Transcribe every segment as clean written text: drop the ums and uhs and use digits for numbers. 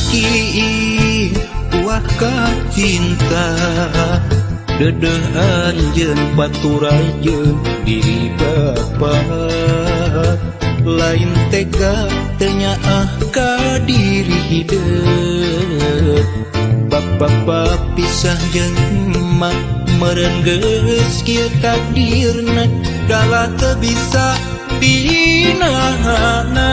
Ki buah ka cinta dedeh anjeun paturai jeung diri bapa lain tega teu nyaah ka diri hideut bapa pisah jeung emak meureun geus kieu takdirna dalah teu bisa dinahana.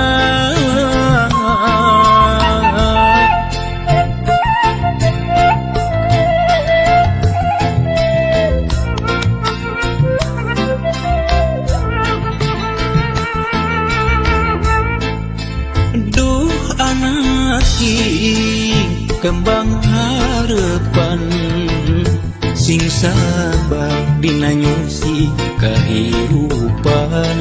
Duh anak kembang harapan sing sabar dina nyusi kahirupan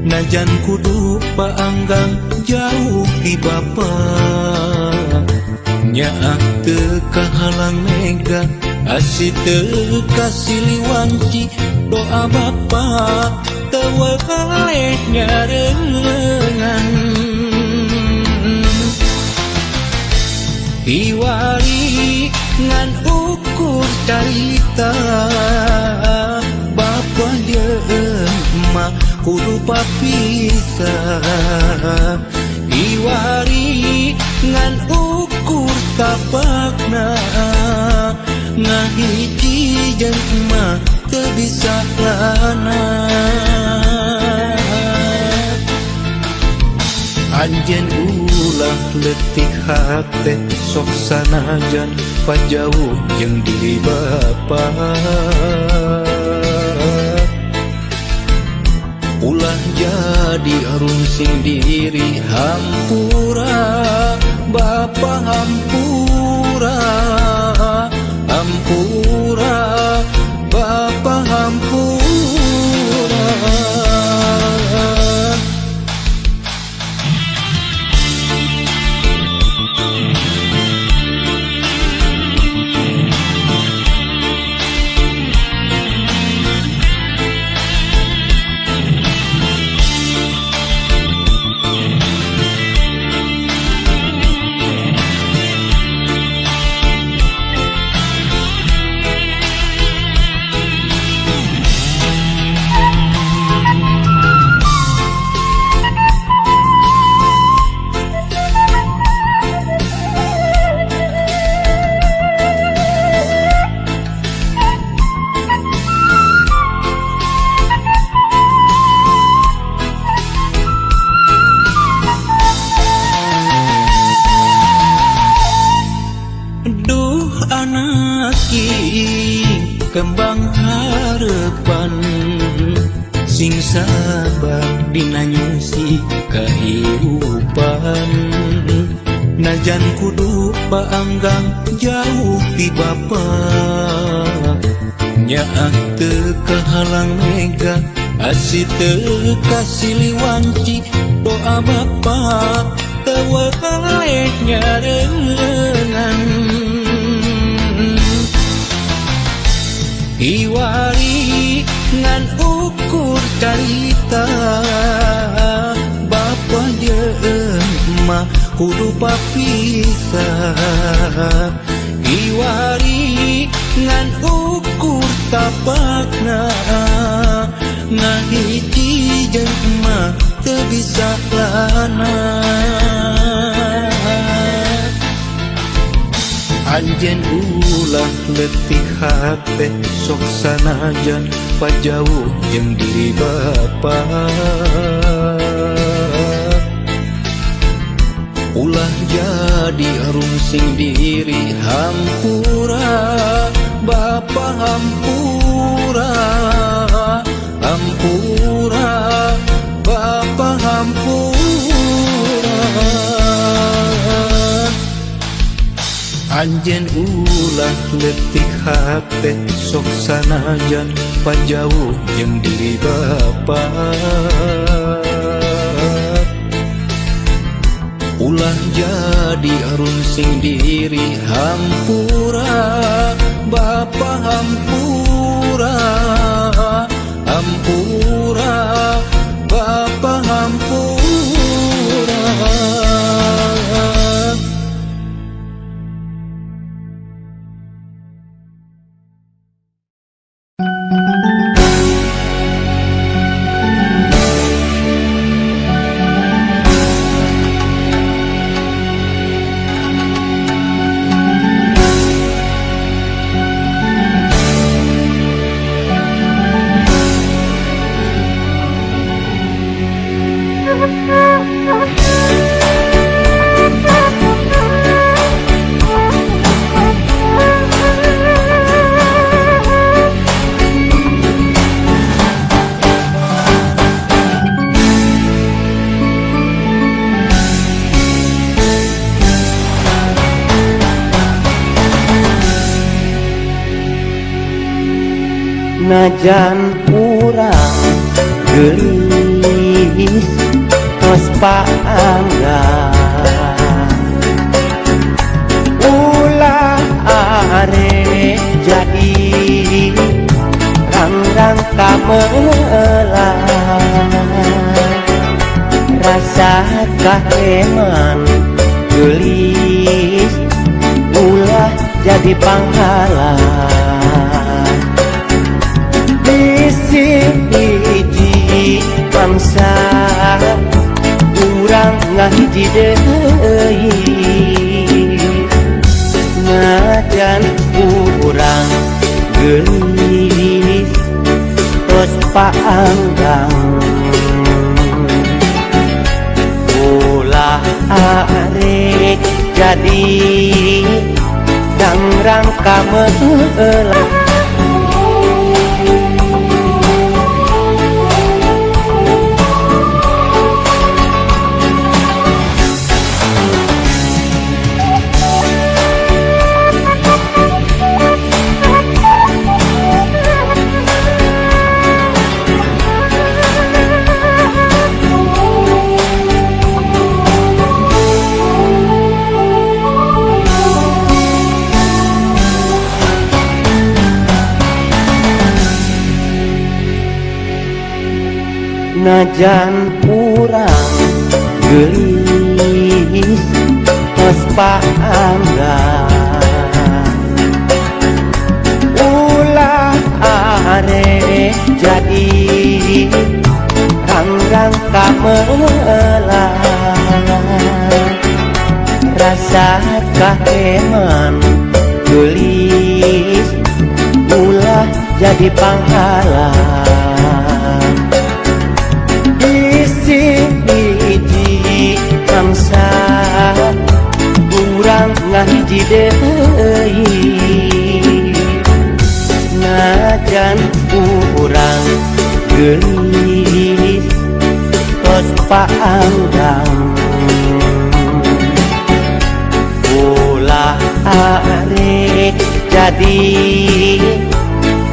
najan kudu paanggang jauh ti bapa nyaah teu kahalang mega asih teu kasiliwanci doa bapa teu weleh nyarengan. Iwari ngan ukur carita bapa jeung emak kudu papisah iwari ngan ukur tapakna ngahiji jeung emak teu bisa lana. Anjeun ulah leutik hate sok sanajan pajauh jeung diri bapa ulah jadi rungsing diri hampura bapa hampura hampura bapa hampura. Duh anak kembang harapan sing sabar dina nyusi kahirupan najan kudu paanggang jauh ti bapa nyaah teu kahalang mega asih teu kasiliwanci doa bapa teu weleh nyarengan. Iwari ngan ukur carita bapa jeung emak kudu papisah iwari ngan ukur tapakna ngahiji jeung emak teu bisa lana. Anjeun ulah leutik hate sok sanajan pajauh jeung diri bapa ulah jadi rungsing diri hampura bapa hampura hampura bapa hampura. Anjeun ulah leutik hate sok sanajan pajauh jeung diri bapa ulah jadi rungsing diri hampura bapa hampura hampura bapa hampura. Najan urang geulis tos paanggang, ulah arek jadi rang-rang kamelang. Rasa kaheman geulis ulah jadi panghalang. Bisi hiji bangsa urang ngahiji deui, najan urang geulis tos paanggang. Ulah arek jadi rang-rang kamelang. Najan urang geulis tos paanggang, ulah arek jadi rang-rang kamelang. Rasa kaheman geulis ulah jadi panghalang. Bisi hiji bangsa urang ngahiji deui, najan urang geulis tos paanggang. Ulah arek jadi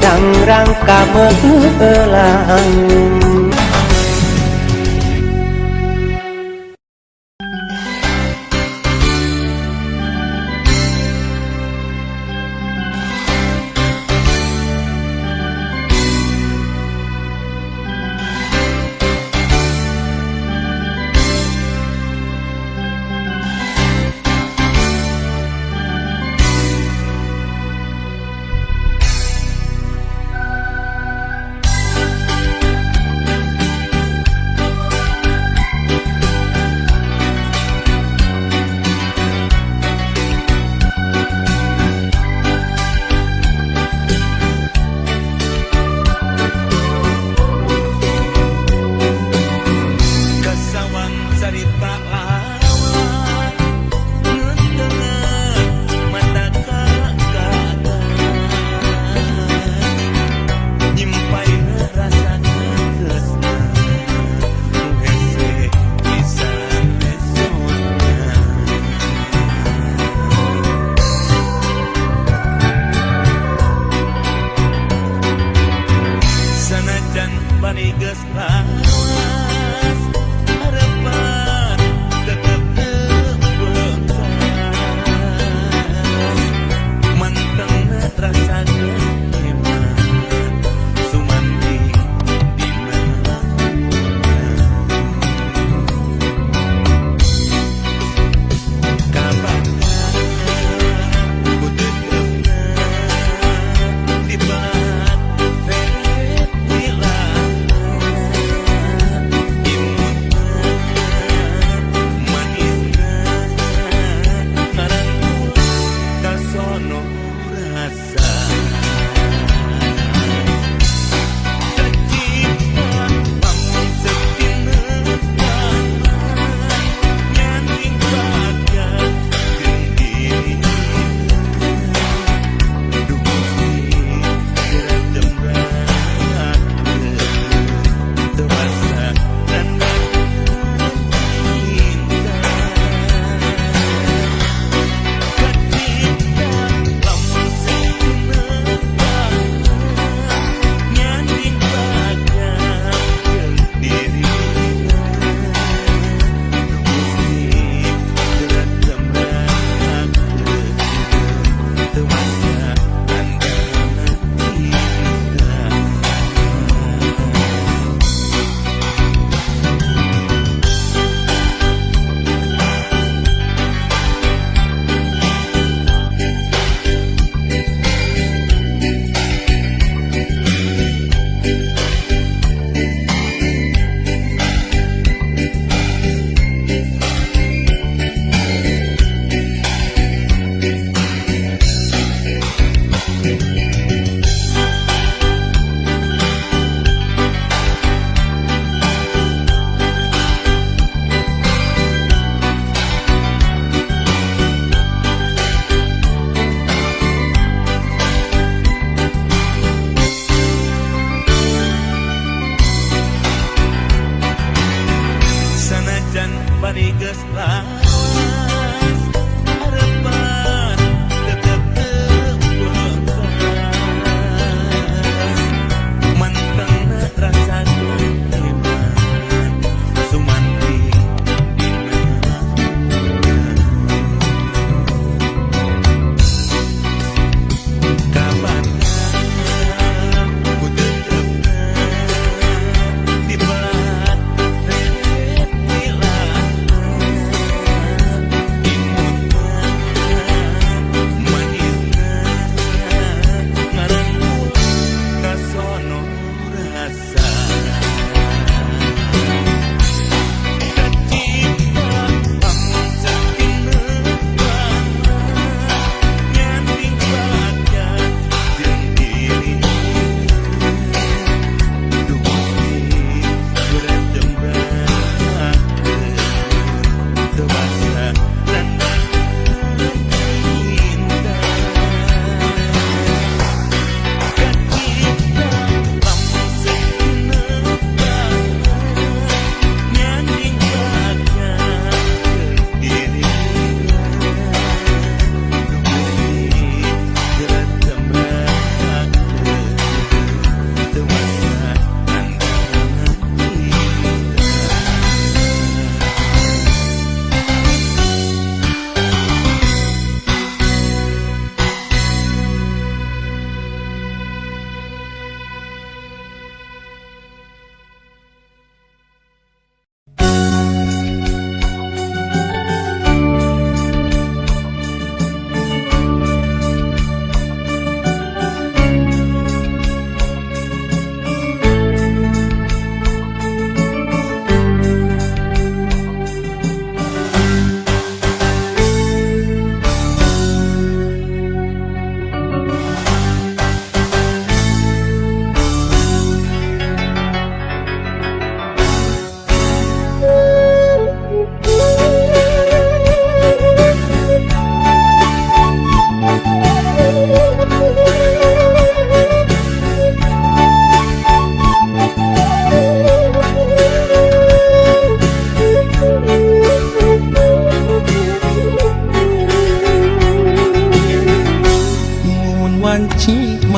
rang-rang kamelang.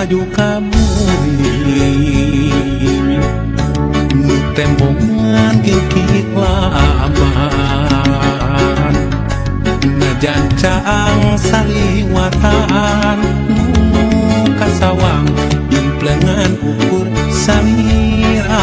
maju ka buri nu tembongan gigit laban najan caang saliwatan nu kasawang implengan ukur salira.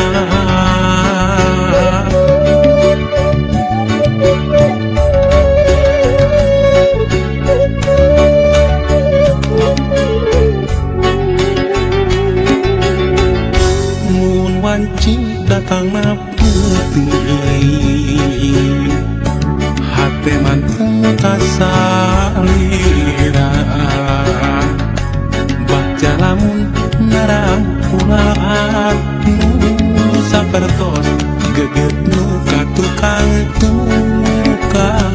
Mun wanci datangna peuting hate manteng kasalira bagja lamun ngarangkulan nu sapertos geget nu ka tukang tukang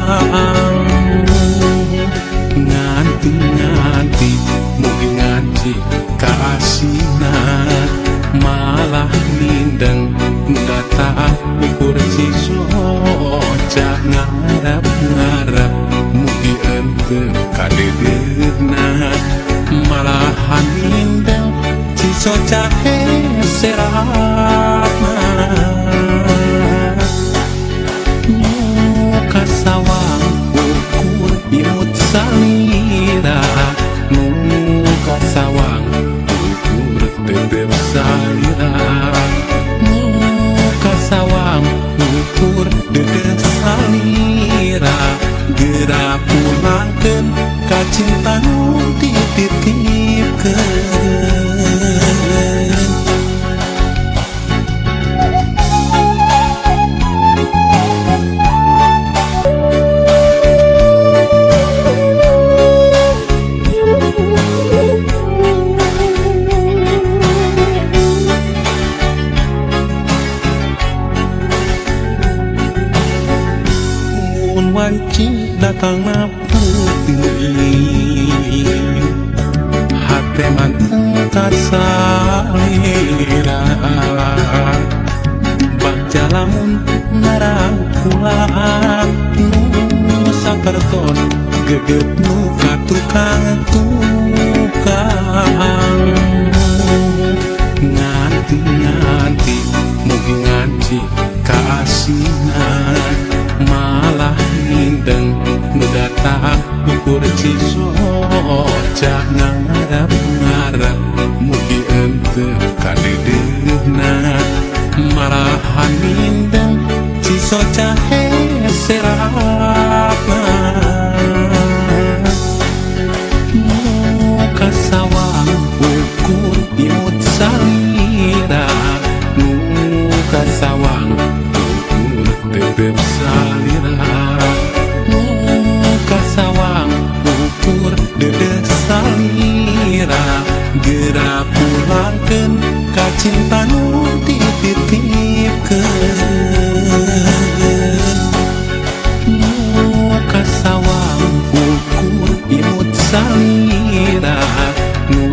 nganti-nganti mugi nganti kaasinan malah mindeng data ukur cisoca ngarep-ngarep mugi ente kadedeuna malahan mindeng cisoca heseratna nu kasawang ukur imut salira nu kasawang ukur tetep salira nu kasawang ukur dedeh salira geura pulangkeun ka cinta nu dititipkeun. Mun wanci datangna peuting hate manteng kasalira bagja lamun ngarangkulan nu sapertos geget nu ka tukang tukang nganti-nganti mugi nganti kaasinan malah mindeng nu datang ukur cisoca ngarep-ngarep mugi ente kadedeuna malahan mindeng cisoca heseratna nu kasawang ukur imut salira nu kasawang ukur tetep salira nu kasawang ukur dedeh salira geura pulangkeun ka cinta nu dititipkeun nu kasawang ukur imut salira nu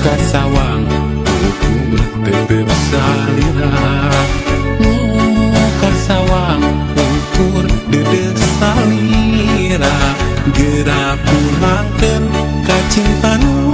kasawang ukur tetep salira nu kasawang ukur dedeh salira geura pulangkeun ka cinta nu